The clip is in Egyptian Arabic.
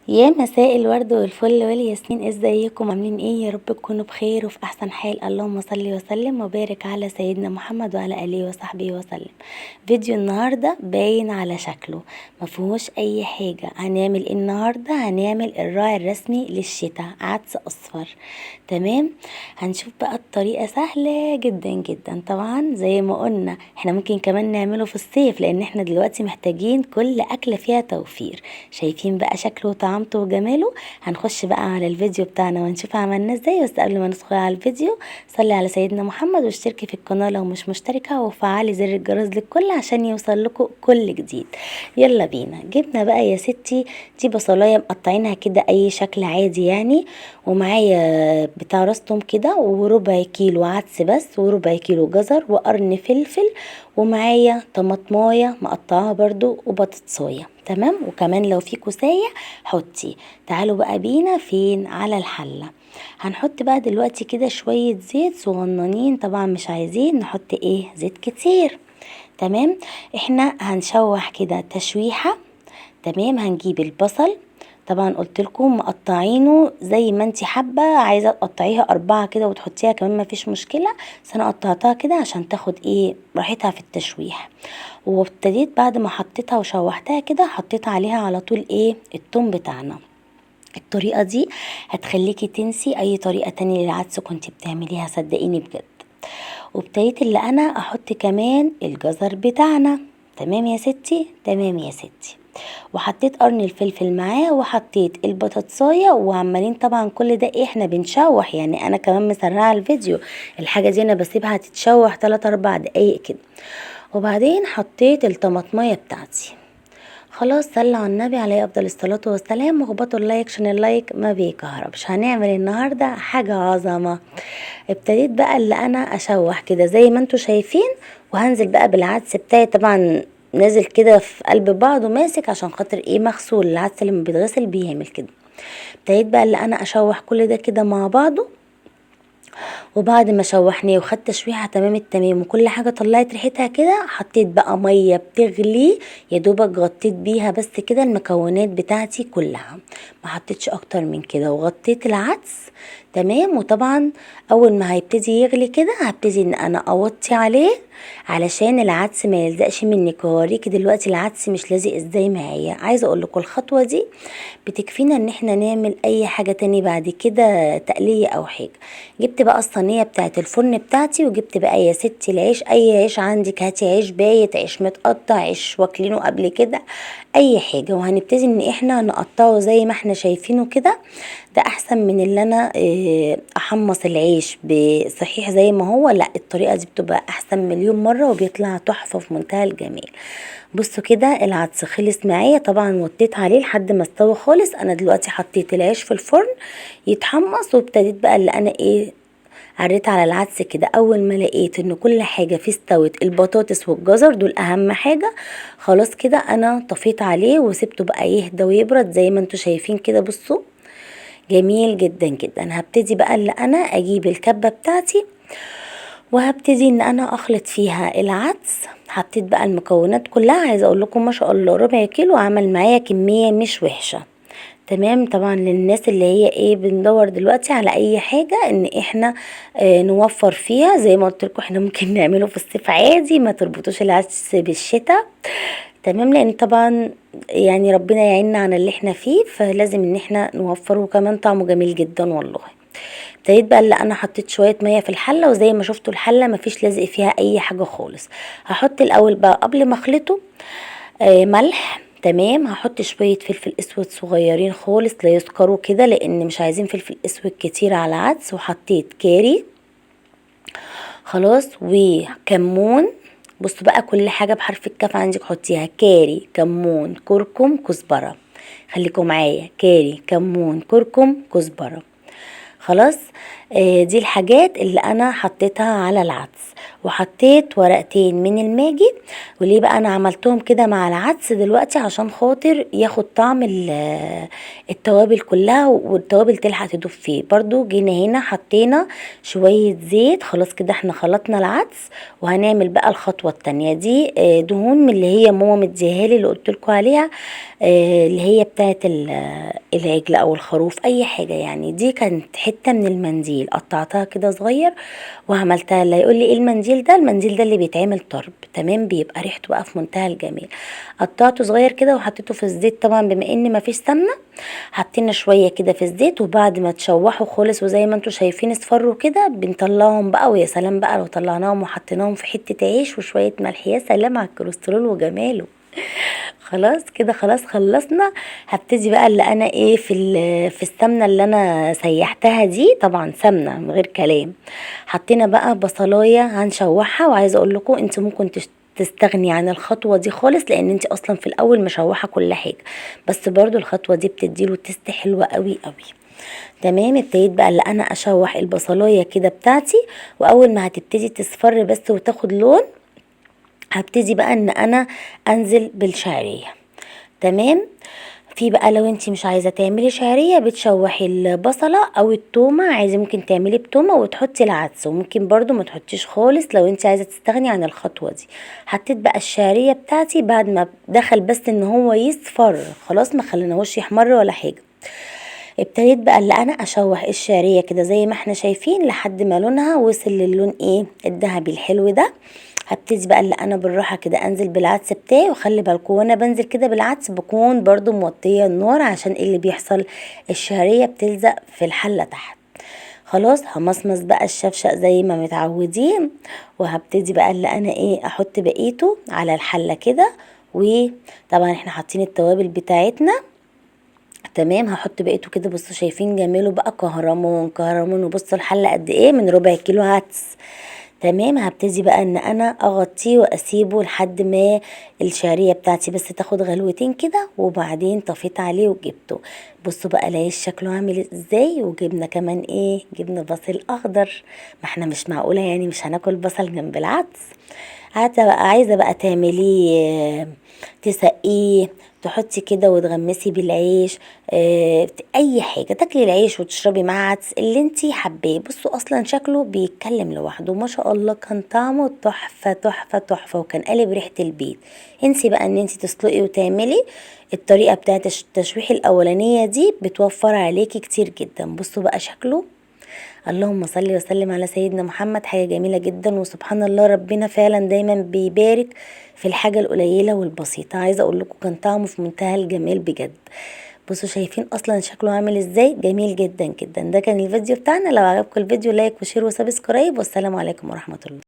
يا مساء الورد والفل والياسمين، ازيكم؟ عاملين ايه؟ يا رب تكونوا بخير وفي احسن حال. اللهم صل وسلم وبارك على سيدنا محمد وعلى اله وصحبه وسلم. فيديو النهارده باين على شكله مفيهوش اي حاجة. هنعمل ايه النهارده؟ هنعمل الراعي الرسمي للشتاء، عدس اصفر. تمام، هنشوف بقى الطريقة سهلة جدا جدا. طبعا زي ما قلنا احنا ممكن كمان نعمله في الصيف، لان احنا دلوقتي محتاجين كل اكله فيها توفير. شايفين بقى شكله وطعمه وجماله؟ هنخش بقى على الفيديو بتاعنا ونشوف عملناه ازاي. بس قبل ما ندخل على الفيديو صلي على سيدنا محمد واشتركي في القناة لو مش مشتركة، وفعلي زر الجرس للكل عشان يوصل لكم كل جديد. يلا بينا. جبنا بقى يا ستي دي بصلايه مقطعينها كده اي شكل عادي يعني، ومعايا بتاع راس توم كده، وربع كيلو عدس بس، وربع كيلو جزر، وقرن فلفل، ومعايا طماطمايه مقطعاها برضو، وبطاطسايه. تمام، وكمان لو في كوسايه حطي. تعالوا بقى بينا فين؟ على الحلة. هنحط بقى دلوقتي كده شوية زيت صغننين، طبعا مش عايزين نحط ايه زيت كتير. تمام، احنا هنشوح كده تشويحه. تمام، هنجيب البصل، طبعا قلت لكم مقطعينه زي ما انت حابة، عايزه تقطعيها 4 كده وتحطيها كمان مفيش مشكلة، بس انا قطعتها كده عشان تاخد ايه راحتها في التشويح. وابتديت بعد ما حطيتها وشوحتها كده حطيت عليها على طول ايه التوم بتاعنا. الطريقة دي هتخليكي تنسي اي طريقه تانية للعدس كنت بتعمليها، صدقيني بجد. وابتديت اللي انا احط كمان الجزر بتاعنا. تمام يا ستي، تمام يا ستي. وحطيت قرن الفلفل معاه، وحطيت البطاطسايه، وعمالين طبعا كل ده ايه احنا بنشوح، يعني انا كمان مسرعة الفيديو، الحاجة دي انا بسيبها تتشوح 3-4 دقايق كده. وبعدين حطيت الطماطمايه بتاعتي. خلاص، صلوا على النبي عليه افضل الصلاة والسلام، واخبطوا ال like عشان ال like ما بيكهربش. هنعمل النهارده حاجة عظمه. ابتديت بقى اللي انا اشوح كده زي ما انتوا شايفين، وهنزل بقى بالعدس بتاعي، طبعا نازل كده في قلب بعضه ماسك عشان خاطر ايه مغسول، العدس لما بيتغسل بيعمل كده. ابتديت بقى اللي انا اشوح كل ده كده مع بعضه، وبعد ما شوحناه وخدت تشويحه تمام التمام وكل حاجة طلعت ريحتها كده، حطيت بقى مية بتغلي يا دوبك غطيت بيها بس كده المكونات بتاعتي كلها، ما حطيتش اكتر من كده، وغطيت العدس. تمام، وطبعا اول ما هيبتدي يغلي كده هبتدي ان انا اوطي عليه علشان العدس ما يلزقش منك. وهوريكي دلوقتي العدس مش لازق ازاي معايا. عايزه اقول لكم الخطوة دي بتكفينا ان احنا نعمل اي حاجة تاني بعد كده، تقليه او حاجة. جبت بقى الصينية بتاعه الفرن بتاعتي، وجبت بقى يا ستي العيش، اي عيش عندك هاتي، عيش بايت، عيش متقطع، عيش واكلينه قبل كده، اي حاجة. وهنبتدي ان احنا نقطعه زي ما احنا شايفينه كده. ده احسن من اللي انا احمص العيش بصحيح زي ما هو، لا الطريقة دي بتبقى احسن مليون مرة وبيطلع تحفة في منتهى الجمال. بصوا كده العدس خلص معايا، طبعا وطيت عليه لحد ما استوى خالص. انا دلوقتي حطيت العيش في الفرن يتحمص، وابتديت بقى اللي انا ايه عريت على العدس كده. اول ما لقيت ان كل حاجة فيه استوت، البطاطس والجزر دول اهم حاجة، خلاص كده انا طفيت عليه وسبته بقى يهدى ويبرد زي ما انتوا شايفين كده. بصوا جميل جدا جدا. هبتدي بقى اللي انا اجيب الكبه بتاعتي، وهبتدي ان انا اخلط فيها العدس. حطيت بقى المكونات كلها، عايزه اقول لكم ما شاء الله ربع كيلو عمل معايا كمية مش وحشة. تمام، طبعا للناس اللي هي ايه بندور دلوقتي على اي حاجة ان احنا نوفر فيها، زي ما قلت لكم احنا ممكن نعمله في الصيف عادي، ما تربطوش العدس بالشتاء. تمام، لان طبعا يعني ربنا يعيننا على اللي احنا فيه، فلازم ان احنا نوفره، وكمان طعمه جميل جدا والله. ابتديت بقى اللي انا حطيت شوية مية في الحلة، وزي ما شفتوا الحلة مفيش لازق فيها اي حاجة خالص. هحط الاول بقى قبل ما اخلطه ملح. تمام، هحط شوية فلفل اسود صغيرين خالص لا يسكروا كده، لان مش عايزين فلفل اسود كتير على العدس. وحطيت كاري خلاص، وكمون. بصوا بقى كل حاجة بحرف الكاف عندك حطيها، كاري، كمون، كركم، كزبره. خليكم معايا، كاري، كمون، كركم، كزبره. خلاص، دي الحاجات اللي انا حطيتها على العدس، وحطيت ورقتين من الماجي. وليه بقى انا عملتهم كده مع العدس دلوقتي؟ عشان خاطر ياخد طعم التوابل كلها، والتوابل تلحق تدوب فيه. برضو جينا هنا حطينا شوية زيت. خلاص كده احنا خلطنا العدس، وهنعمل بقى الخطوة التانية دي. دهون من اللي هي ماما مديها لي اللي قلتلكوا عليها، اللي هي بتاعت العجل او الخروف اي حاجة يعني. دي كانت حتة من المنديل قطعتها كده صغير وعملتها. اللي هيقول لي ايه المنديل ده؟ المنديل ده اللي بيتعمل طرب، تمام، بيبقى ريحته بقى في منتهى الجمال. قطعته صغير كده وحطيته في الزيت، طبعا بما ان مفيش سمنه حطينا شوية كده في الزيت، وبعد ما تشوحوا خالص وزي ما انتم شايفين اصفروا كده بنطلعهم بقى. ويا سلام بقى لو طلعناهم وحطيناهم في حتة عيش وشوية ملح، يا سلام على الكوليسترول وجماله. خلاص كده خلاص خلصنا. هبتدي بقى اللي انا ايه في السمنة اللي انا سيحتها دي، طبعا سمنه من غير كلام. حطينا بقى بصلايه هنشوحها، وعايزه اقول لكم انتوا ممكن تستغني عن الخطوة دي خالص، لان انت اصلا في الاول مشوحه كل حاجة، بس برضو الخطوة دي بتديله taste حلوة قوي قوي. تمام، ابتديت بقى اللي انا اشوح البصلايه كده بتاعتي، واول ما هتبتدي تصفر بس وتاخد لون هبتدي بقى ان انا انزل بالشعريه. تمام، في بقى لو انتي مش عايزه تعملي شعرية بتشوحي البصله او التومه، عايزه ممكن تعملي بتومه وتحطي العدس، وممكن برضو ما تحطيش خالص لو انتي عايزه تستغني عن الخطوة دي. حطيت بقى الشعرية بتاعتي بعد ما دخل بس ان هو يصفر خلاص، ما خليناهوش يحمر ولا حاجة. ابتديت بقى اللي انا اشوح الشعرية كده زي ما احنا شايفين لحد ما لونها وصل للون ايه الذهبي الحلو ده. هبتدي بقى اللي انا بالراحة كده انزل بالعدس بتاعي، وخلي بالكم وانا بنزل كده بالعدس بكون برضو موطيه النار، عشان اللي بيحصل الشعرية بتلزق في الحلة تحت. خلاص همصمص بقى الشفشق زي ما متعودين، وهبتدي بقى اللي انا ايه احط بقيته على الحلة كده. وطبعا احنا حاطين التوابل بتاعتنا. تمام، هحط بقيته كده. بصوا شايفين جماله بقى، كهرمون كهرمون. وبصوا الحلة قد ايه، من ربع كيلو عدس. تمام، هبتدي بقى ان انا اغطيه واسيبه لحد ما الشعرية بتاعتي بس تاخد غلوتين كده، وبعدين طفيت عليه وجبته. بصوا بقى العيش شكله عامل ازاي. وجبنا كمان ايه، جبنا بصل اخضر، ما احنا مش معقولة يعني مش هناكل بصل جنب العدس. عايزه بقى تعمليه تسقيه، تحطي كده وتغمسي بالعيش، اي حاجة، تاكلي العيش وتشربي معاه عدس اللي انتي حباه. بصوا اصلا شكله بيتكلم لوحده ما شاء الله، كان طعمه تحفة تحفة تحفة، وكان قالب ريحه البيت. انسي بقى ان انتي تسلقي وتعملي، الطريقة بتاعه التشويح الاولانية دي بتوفر عليكي كتير جدا. بصوا بقى شكله، اللهم صل وسلم على سيدنا محمد، حاجة جميلة جدا. وسبحان الله ربنا فعلا دايما بيبارك في الحاجة القليلة والبسيطه. عايزه اقول لكم كان طعمه في منتهى الجمال بجد. بصوا شايفين اصلا شكله عامل ازاي، جميل جدا جدا. ده كان الفيديو بتاعنا. لو عجبكم الفيديو like و share و subscribe، والسلام عليكم ورحمة الله.